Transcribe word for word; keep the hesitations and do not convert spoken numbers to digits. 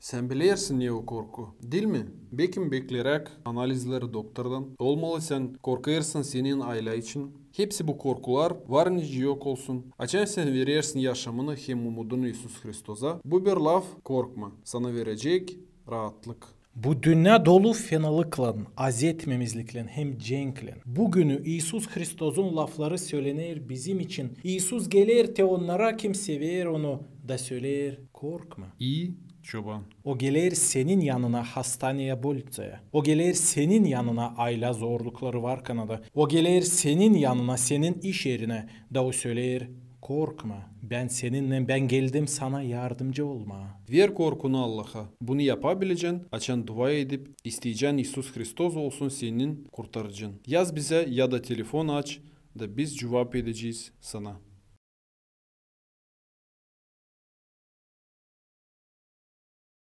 Sän bilersin, ne o korku, diil mi? Bekim bekleräk analizleri doktordan. Olmalı, sän korkêrsın senin aylän için. Hepsi bu korkular var nicä yok olsun. Açan sän verersin yaşamını hem umudunu İisus Hristosa, bu bir laf, korkma, sana verecek raatlık. Bu dünnä dolu fenalıklan, azetmemezliklän hem cenklän. Bu günü İisus Hristosun lafları sölener bizim için. İisus geler te onnara, kim sever Onu, da söleer: korkma. İi çoban. O geler senin yanına hastaneyä, bolniţaya. O geler senin yanına aylä zorlukları varkana da. O geler senin yanına, senin iş erinä, da O söleer: korkma, Bän seninnän, Bän geldim sana yardımcı olmaa. Ver korkunu Allaha. Bunu yapabilecän, açan dua edip isteyecän İisus Hristos olsun senin kurtarıcın. Yaz bizä ya da telefon aç, da biz cuvap edecez sana.